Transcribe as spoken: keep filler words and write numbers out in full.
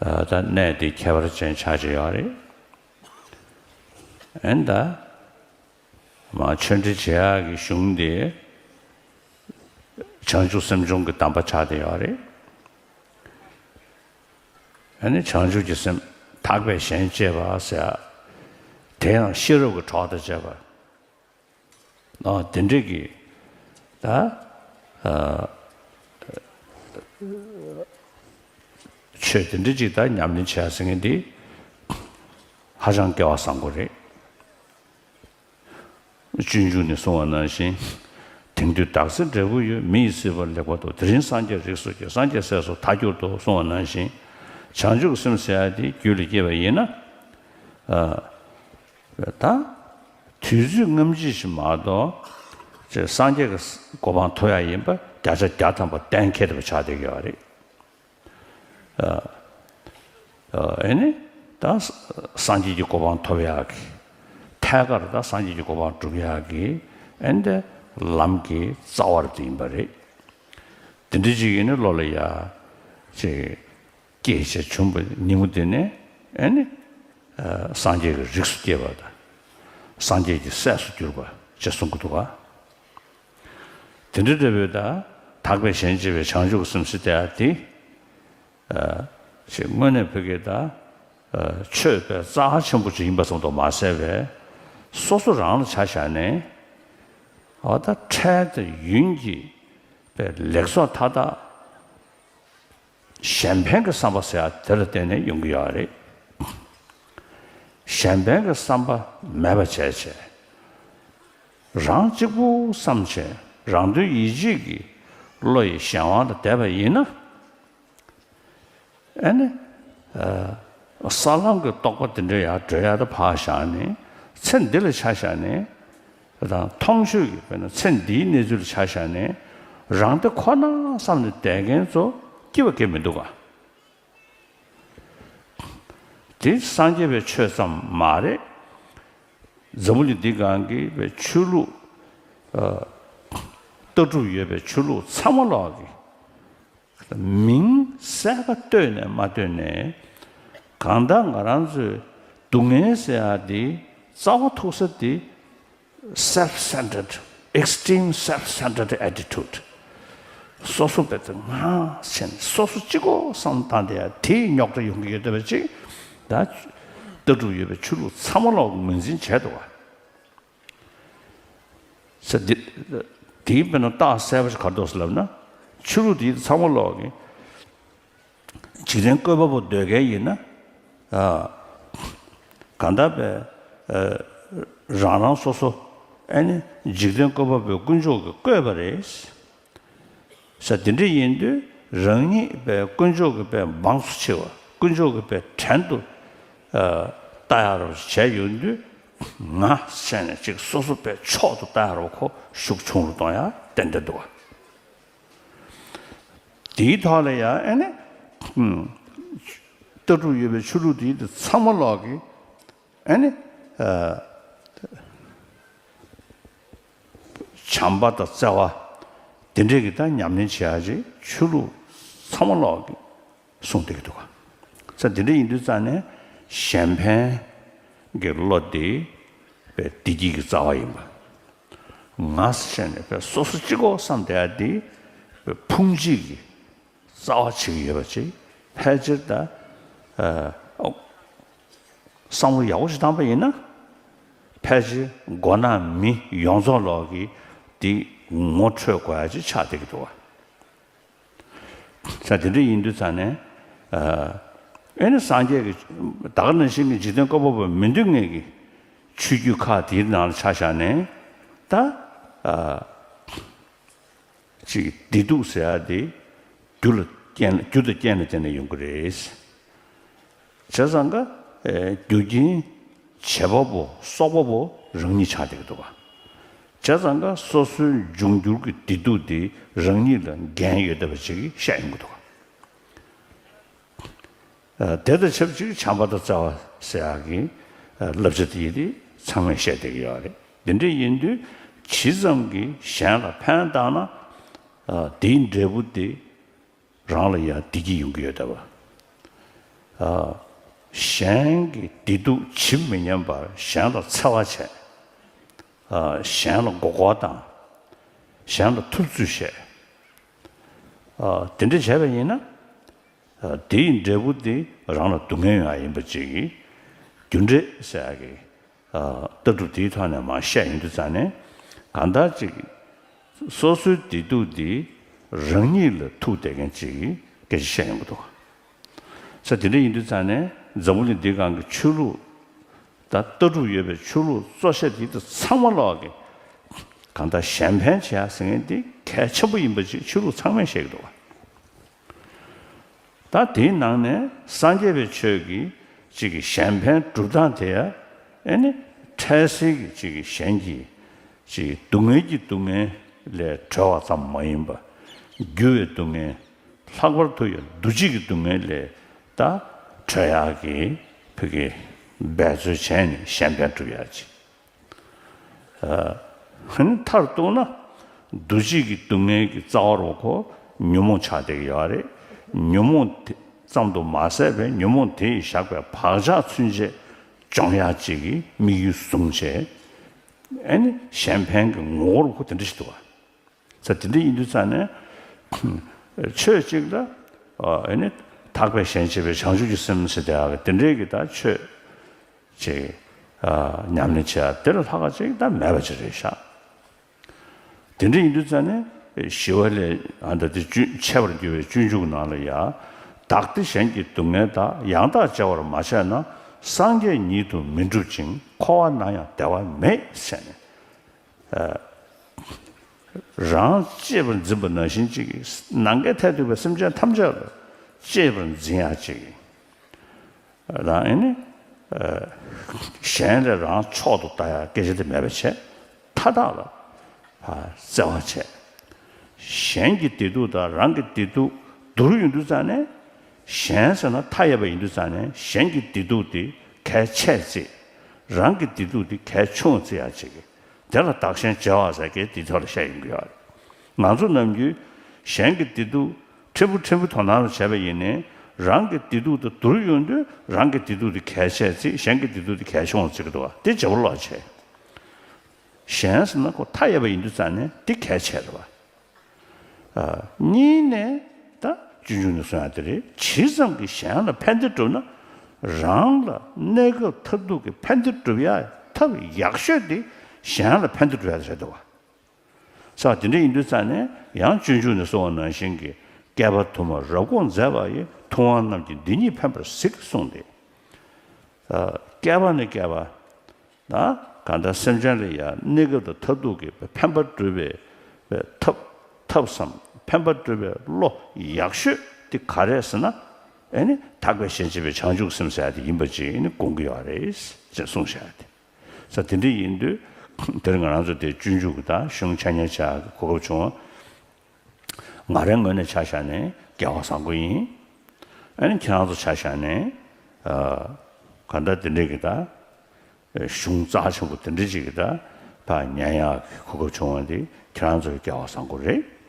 ད་གནས་དེ་ཁྱད་པར་ཅན་ཆགས་ཀྱི་ཡོད་རེད། ཨན་ད། མ་ཆོས་འབྲེལ་བྱེད་ཡག་གི་གཞུང་དེ་བྱང་ཆུབ་སེམས་སྦྱོང་གི་གདམས་པ་ཆགས་བསྡད་ཡོད་རེད། ཨ་ནི་བྱང་ཆུབ་ཀྱི་སེམས་ཐག་པས་གཞན་གཅོད་པ་ཟེར་ཡ། དེ་ཡང་ཤེས་རབ་ཀྱི་གྲོགས་དང་བཅས་པ། ཨ་དེ་འདྲས་ཀྱི་ད་ཨ་ཆོས་དེ་འདྲས་ཅིག་ད་ཉམས་ལེན་བྱེད་ཡ་ཟེར་མཁན་འདི་ཧ་ཅང་སྐལ་བ་བཟང་པོ་རེད། སྤྱོད་འཇུག་ནས་གསུངས་པ་ནང་བཞིན། དེང་དུས་བདག་འཛིན་འབྲས་བུ་ཡོད། མི་ཡི་སྲིད་པ་ལེགས་པར་རྟོགས། དེ་རིང་སངས་རྒྱས་རིགས་སུ་སྐྱེས། སངས་རྒྱས་སྲས་སུ་མཐར་གྱུར་ཏོ། གསུངས་པ་ནང་བཞིན། བྱང་ཆུབ་སེམས་ཟེར་ཡ་དེ་རྒྱུད་ལ་སྐྱེས་པ་ཡིན་ན། ཨ་ད་དུས་ཚོད་སྔ་ཕྱི་ཞིག་མ་གཏོགས་ཅིག་སངས་རྒྱས་ཀྱི་གོ་འཕང་ཐོབ་ཡ་ཡིན་པ་བརྒྱ་ཆ་བརྒྱ་ཐམ་པ་གཏན་འཁེལ་བ་ཆགས་བསྡད་ཀྱི་ཡོད་རེད། ཨ་ཨ་ཨེ་ནི་ད་སངས་རྒྱས་ཀྱི་གོ་འཕང་ཐོབ་ཡག་གི་ཐད་ཀར་ད་སངས་རྒྱས་ཀྱི་གོ་འཕང་སྒྲུབ་ཡག་གི་ཨེ་འདི་ལམ་གྱི་རྩ་བ་རུ་དེ་ཡིན་པ་རེད། དེ་འདྲ་ཅིག་ཡིན་ན་བློ་ལ་ཡ་ཅིག་སྐྱེས་བྱས་བྱུང་བའི་ཉིན་མོ་དེ་ནས་ཨེ་ནི་ཨ་སངས་རྒྱས་ཀྱི་རིགས་སུ་སྐྱེས་པ་དང་། སངས་རྒྱས་ཀྱི་སྲས་སུ་གྱུར་པ་ཅེས་གསུང་གི་འདུག་ག། དེ་འདྲ་འདྲ་བོའི་ད་ཐག་པས་གཞན་གཅོད་པའི་བྱང་ཆུབ་ཀྱི་སེམས་ཟེར་དེ་ཡ་དེ། ཨ་ཅིག་དངོས་གནས་བོད་ཀྱི་ད་ཨ་ཆོས་པའི་རྩ་ཆེན་པོ་ཅིག་ཡིན་པ་ཙམ་དུ་མ་ཟད་པའི་སོ་སོ་རང་ལ་ཆ་བཞག་ནས་ཨ་ད་འཕྲལ་དུ་ཡུན་གྱིས་པའི་ལེགས་ཚོགས་མཐའ་དག་གཞན་ཕན་གྱི་བསམ་པ་ཟེར་ཡ་དེ་ལ་བརྟེན་ནས་ཡོང་གི་ཡོད་རེད། གཞན་ཕན་གྱི་བསམ་པ་མེད་པ་བྱས་བྱས། རང་གཅིག་པུ་བསམ་བྱས་རང་དོན་ཡིད་བྱེད་ཀྱི་བློ་ཡི་གཞན་དབང་དུ་བསྡད་པ་ཡིན་ན། ཨ་ནི། ཨ་ས་ལམ་གྱི་རྟོགས་པ་དེ་འདྲ་ཡར་བགྲོད་ཡ་ད་ཕར་བཞག་ནས་ཚེ་འདི་ལ་ཆ་བཞག་ནས། དང་མཐོང་ཆོས་ཀྱི་དཔེར་ན་ཚེ་འདིའི་གནས་ཚུལ་ལ་ཆ་བཞག་ནས་རང་བདེ་ཁོ་ན་བསམ་ནས་བསྡད་མཁན་ཚོ་སྐྱིད་པ་སྐྱེ་མི་འདུག་ག། དེ་སངས་རྒྱས་པའི་ཆོས་ཙམ་མ་རེད། འཛམ་བུ་གླིང་འདི་སྒང་གི་པའི་ཆོས་ལུགས་ཨ་ལྟ་གྲུབ་ཡོད་པའི་ཆོས་ལུགས་ཚང་མ་ལོག་གི་མིང་གསལ་ཁ་བཏོད་ནས་མ་བཏོད་ནས་གང་ལྟར་ང་རང་ཚོའི་སྡུག་བསྔལ་ཟེར་ཡ་འདི་རྩ་བ་ཐུག་ས་འདི། Self-centered, extreme self-centered attitude. སོ་སོ་བས་ང་ཟེར་ནས་སོ་སོ་གཅིག་པོ་བསམ་བཏང་དེ་དེའི་རྙོག་དྲ་ཡོང་གི་ཡོད་བསྡད་པ་ཅིག་ད་ལྟ་གྲུབ་ཡོད་པའི་ཆོས་ལུགས་ཚང་མ་ལོག་ངོས་འཛིན་བྱས་འདུག་བ། ཟེར་འདི་དེའི་དཔེར་ན་རྟགས་གསལ་པོ་ཞིག་ག་རེ་འདུག་ཟེར་ལབ་ན། ཆོས་ལུགས་དེ་ཚང་མ་ལོག་གི་འཇིག་རྟེན་བཀོད་པ་པོ་འདོད་མཁན་ཡིན་ན། ཨ་གང་ལྟར་པའི་ཨ་རང་རང་སོ་སོ་ཨ་ནི་འཇིག་རྟེན་བཀོད་པ་པོའི་དཀོན་མཆོག་གིས་བཀོད་པ་རེད། ས་དེ་འདྲ་ཡིན་དུས་རང་ཉིད་པའི་དཀོན་མཆོག་གི་པའི་འབངས་སུ་ཆེ་བ་དཀོན་མཆོག་གི་པའི་བྲན་དུ་ཨ་ལྟ་ཡག་རོགས་བྱས་ཡོང་དུས་ང་བྱས་ནས་ཅིག་སོ་སོ་པའི་མཆོག་ཏུ་ལྟ་ཡག་རོགས་ཁོ་ཤུགས་ཆུང་རུ་གཏོང་ཡག་ཏན་ཏན་འདུག་བ། དེའི་ཐོག་ལ་ཡང་ཨེ་ནི། ཨུམ། ལྟ་གྲུབ་ཡོད་པའི་ཆོས་ལུགས་དེ་ཚང་མ་ལོག་གི་ཨེ་ནི། ཨ་བྱམས་པ་དང་བརྩེ་བ་དེ་འདྲས་ཀྱི་ད་ཉམས་ལེན་བྱེད་ཡག་ཅིག་ཆོས་ལུགས་ཚང་མ་ལོག་གི་གསུངས་བསྡད་ཀྱི་འདུག་ག། ས་དེ་འདྲ་ཡིན་དུས་ཙང་ནས་གཞན་ཕན་གྱི་བློ་དེ་བདེ་སྐྱིད་ཀྱི་རྩ་བ་ཡིན་པ། ང་ཟེར་ནས་བས་སོ་སོ་གཅིག་པོ་བསམ་བསྡད་ཡ་དེ་བས་ཕུང་བྱེད་ཀྱི་རྩ་བ་བྱེད་ཀྱི་ཡོད་པ་ཅིག་ཕལ་ཆེར་ད་ཨ་བསམ་བློ་ཡག་པོ་ཞིག་བཏང་པ་ཡིན་ན་ཕལ་ཆེར་མགོ་ནག་མི་ཡོངས་རྫོགས་ལོག་གི་དེ་ངོ་འཕྲོད་དགོས་ཡ་ཅིག་ཆགས་བསྡད་ཀྱི་འདུག་བ། ས་དེ་འདྲ་ཡིན་དུས་ཙང་ནས་ཨ་ཨེ་ནི་སངས་རྒྱས་ཀྱི་ད་ག་ནང་བཞིན་གྱི་འཇིག་རྟེན་བཀོད་པ་པོ་མི་འདུག་ངེས་ཀྱི་ཆོས་བརྒྱུད་ཁག་དེའི་ནང་ལ་ཆ་བཞག་ནས་ད་ཨ་ཅིག་བདེ་སྡུག་ཟེར་ཡ་དེ་རྒྱུ་ལ་རྐྱེན་རྒྱུ་དང་རྐྱེན་ལ་བརྟེན་ནས་ཡོང་གི་རེད། བྱས་ཙང་ཀ་ཨེ་རྒྱུ་རྐྱེན་བྱེད་པ་པོ་གསོག་པ་པོ་རང་ཉིད་ཆགས་བསྡད་ཀྱི་འདུག་ག། བྱས་ཙང་ཀ་སོ་སོའི་འབྱུང་འགྱུར་གྱི་བདེ་སྡུག་དེ་རང་ཉིད་ལ་འགན་ཡོད་བསྡད་པ་ཅིག་བཤད་ཡོང་གི་འདུག་ག། ཨ་དེ་དང་ཆབས་ཅིག་བྱམས་པ་དང་བརྩེ་བ་ཟེར་ཡག་གི་ཨ་བསླབ་བྱ་དེ་ཡིན་དེ་ཚང་མས་བཤད་བསྡད་ཀྱི་ཡོད་རེད། དེ་འདྲ་ཡིན་དུས་ཇི་ཙམ་གྱིས་གཞན་ལ་ཕན་བཏགས་ན་ཨ་དེའི་འབྲས་བུ་དེ་རང་ལ་ཡང་བདེ་སྐྱིད་ཡོང་གི་ཡོད་བསྡད་པ། གཞན་གྱི་བདེ་སྡུག་ཇི་མི་སྙམ་པར་གཞན་ལ་འཚེ་བ་བྱས། གཞན་ལ་མགོ་སྐོར་བཏང་། གཞན་ལ་ཐུབ་ཚོད་བྱས། དེ་འདྲ་བྱས་པ་ཡིན་ན། དེའི་འབྲས་བུ་དེ་རང་ལ་སྡུག་བསྔལ་ཡོང་ཡ་ཡིན་པ་ཅིག་གི་རྒྱུ་འབྲས་ཟེར་ཡ་གི་ལྟ་གྲུབ་དེའི་ཐོག་ནས་མར་བཤད་ཡོང་དུས་ཙང་ནས། གང་ལྟར་ཅིག་སོ་སོའི་བདེ་སྡུག་འདི་རང་ཉིད་ལ་ཐུག་བསྡད་མཁན་ཅིག་གི་སྐད་ཆ་བཤད་ཡོང་གི་འདུག། ས་དེ་འདྲ་ཡིན་དུས་ཙང་ནས་འཛམ་བུ་གླིང་འདིའི་སྒང་གི་ཆོས་ལུགས་དང་ལྟ་གྲུབ་ཡོད་པའི་ཆོས་ལུགས་གཙོ་ཆེ་དེ་དག་ཚང་མ་ལོག་གི་གང་ལྟར་གཞན་ཕན་བྱེད་ཡ་ཟེར་མཁན་འདི་གལ་ཆེན་པོ་ཡིན་པ་ཅིག་ཆོས་ལུགས་ཚང་མས་བཤད་ཀྱི་འདུག་བ། ད་དེའི་ནང་ནས་སངས་རྒྱས་པའི་ཆོས་ཀྱི་གཅིག་གི་གཞན་ཕན་སྒྲུབ་སྟངས་དེ་ཡང་ཨེ་ནི་འཕྲལ་སེལ་གྱི་གཅིག་གི་གཞན་གྱི་གཅིག་སྡུག་བསྔལ་གྱི་སྡུག་བསྔལ་ལས་གྲོལ་བ་ཙམ་མ་ཡིན་པ། འགྱུར་བའི་སྡུག་བསྔལ། ལྷག་པར་དུ་ཡང་འདུ་བྱེད་ཀྱི་སྡུག་བསྔལ་ལས་ད་གྲོལ་ཡག་གི་ཕ་གི་འབད་རྩོལ་བྱས་ནས་གཞན་ཕན་སྒྲུབ་ཡག་ཅིག། ཨ་ནི་མཐར་གཏུགས་ན། འདུ་བྱེད་ཀྱི་སྡུག་བསྔལ་གྱི་རྩ་བ་རུ་ཁོ་ཉོན་མོངས་ཆགས་བསྡད་ཀྱི་ཡོད་རེད། ཉོན་མོངས་དེ་ཙམ་དུ་མ་ཟད་པའི་ཉོན་མོངས་དེས་བཞག་པའི་བག་ཆགས་ཚུན་ཆད་སྦྱོང་ཡག་ཅིག་གི་དམིགས་ཡུལ་བཟུང་བྱས། ཨ་ནི་གཞན་ཕན་གྱི་ངོ་བོ་རུ་ཁོ་དེ་འདྲ་ཞིག་འདུག་བ། ས་དེ་འདྲ་ཡིན་དུས་ཙང་ནས། ཆོས་གཅིག་ལ་ཨ་ནི་ཐར་པའི་གཞན་གཅེས་པའི་བྱང་ཆུབ་ཀྱི་སེམས་ཟེར་དེ་ཨ་དེ་འདྲའི་གི་ད་ཆོས་ཅིག་ཨ་ཉམས་ལེན་བྱེད་ཡ་དེ་ལ་ལྷག་ག་ཅིག་ད་མེད་པ་ཅིག་རེད་ཤག། དེ་འདྲ་ཡིན་དུས་ཙང་ནས་ཞི་བ་ལྷས་ཨ་ད་དེ་སྤྱོད་འཆད་པར་འགྱུར་བའི་སྤྱོད་འཇུག་ནང་ལ་ཡ། བདག་བདེ་གཞན་གྱི་སྡུག་བསྔལ་དག། ཡང་དག་བརྗེ་བར་མ་བྱས་ན། སངས་རྒྱས་ཉིད་དུ་མི་འགྲུབ་ཅིང་། འཁོར་བ་ན་ཡང་བདེ་བ་མེད་ཟེར་ནས། རང་གཅེས་པར་འཛིན་པ་ནང་བཞིན་གཅིག་གིས་ནམ་མཁའི་མཐས་གཏུགས་པའི་སེམས་ཅན་ཐམས་ཅད་ལ་གཅེས་པར་འཛིན་ཡག་ཅིག་དང་། ཨེ་ནི་གཞན་ལས་རང་མཆོག་ཏུ་ལྟ་ཡག་སྐད་ཆ་དེ་མེད་པ་བྱས། མཐའ་དག་ལ་བརྩེ་བ་བྱས། གཞན་གྱི་བདེ་སྡུག་དང་རང་གི་བདེ་སྡུག་བསྡུར་ཡོང་དུས་ཙང་ནས། གཞན་ཟེར་ན་མཐའ་ཡས་པ་ཡིན་དུས་ཙང་ནས་གཞན་གྱི་བདེ་སྡུག་དེ་གལ་ཆེ་བརྩི། རང་གི་བདེ་སྡུག་དེ་གལ་ཆུང་བརྩི་ཡག་ཅིག། དེ་ལ་བདག་གཞན་བརྗེ་བ་ཟེར་མཁན་དེའི་ཐོག་ལ་བཤད་ཡོང་གི་ཡོད་རེད། ང་ཚོ་ནམ་རྒྱུན་གཞན་གྱི་བདེ་སྡུག་ཕྲན་བུ་ཕྲན་བུ་དོ་སྣང་ལ་བྱས་པ་ཡིན་ནའི། རང་གི་བདེ་སྡུག་དང་བསྡུར་ཡོང་དུས་རང་གི་བདེ་སྡུག་དེ་གལ་ཆེ་བརྩི། གཞན་གྱི་བདེ་སྡུག་དེ་གལ་ཆུང་བརྩི་གི་འདུག་བ། དེ་བརྗེ་པོ་ལོག་བྱས། གཞན་ཟེར་ན་ཁོ་མཐའ་ཡས་པ་ཡིན་དུས་ཙང་ནས་དེ་གལ་ཆེ་རེད་བ། གཉིས་ནས་ད་སྤྱོད་འཇུག་ནས་གསུང་ཡག་དེ་རེད། ཇི་ཙམ་གྱིས་གཞན་ལ་ཕན་བདེ་སྒྲུབ་ན། རང་ལ་གནས་སྐབས་མཐར་ཐུག་གི་ཕན་བདེ་སྒྲུབ་ཡག་ཐབས་ཡག་ཤོས་དེ་གཞན་ལ་ཕན་བདེ་སྒྲུབ་ཡག་དེ་རེད་འདུག་བ། ས་དེ་འདྲ་ཡིན་དུས་ཙང་ནས་ཡང་སྤྱོད་འཇུག་ནས་གསུངས་པ་ནང་བཞིན་གྱི། བསྐལ་པ་དུ་མར་རབ་དགོངས་མཛད་པ་ཡི། ཐུབ་དབང་རྣམས་ཀྱིས་འདི་ཉིད་ཕན་པར་གཟིགས་གསུངས་ཏེ། བསྐལ་པ་ནས་བསྐལ་པ། ད་གང་ལྟར་སེམས་ཅན་ལ་ཡང་གནས་སྐབས་དང་མཐར་ཐུག་གི་ཕན་པ་སྒྲུབ་པའི་ཐབས། ཐབས་སམ་ཕན་པ་སྒྲུབ་པའི་བློ་ཡག་ཤོས་དེ་ག་རེ་ཟེར་ན། ཨེ་ནི་ཐར་པའི་གཞན་གཅེས་པའི་བྱང་ཆུབ་སེམས་ཟེར་ཡ་དེ་ཡིན་པ་ཅིག་ཨེ་ནི་དགོངས་ཀྱི་ཡོད་རེད་ཅེས་གསུངས་བཞག་ཡ་དེ། ས་དེ་འདྲ་ཡིན་དུས། དེར་ང་རང་ཚོ་དེ་སྤྱོད་འཇུག་གི་ད་གཞུང་འཆད་ཉན་བྱ་གི་གོ་སྐབས་བྱུང་བ། ང་རའི་ངོས་ནས་ཆ་བཞག་ནས་སྐལ་བ་བཟང་པོ་ཡིན། ཨ་ནི་ཁྱེད་རང་ཚོ་ཆ་བཞག་ནས། ཨ། གང་ལྟར་དེ་འདྲའི་གི་ད་གཞུང་རྩ་ཆེན་པོ་དེ་འདྲ་ཅིག་གི་ད་ཕར་ཉན་ཡག་གི་གོ་སྐབས་བྱུང་བ་འདི་ཁྱེད་རང་ཚོའི་སྐལ་བ་བཟང་པོ་རེད།